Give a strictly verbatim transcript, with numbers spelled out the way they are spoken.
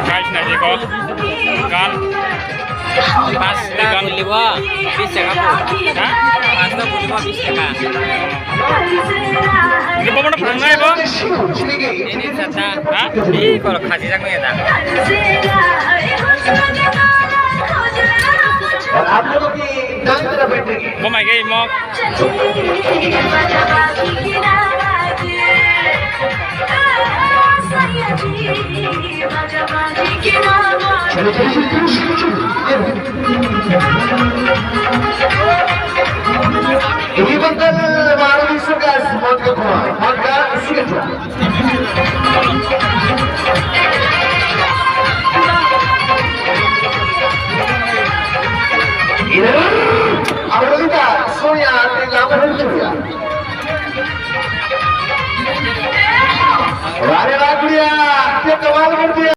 Guys, naidi ko. Gan. Pasta gan. Kulibo, bis taka po. Ha? Pasta kulibo, bis taka. Ini apa mana pernah ya, Bang? Ini sata. Ha? Ini kalau kasih aku ya, tak? Kau mai gay mok. Ini bentar, baru bisa, guys. Mau ke kuat. Mau ke, isi aja.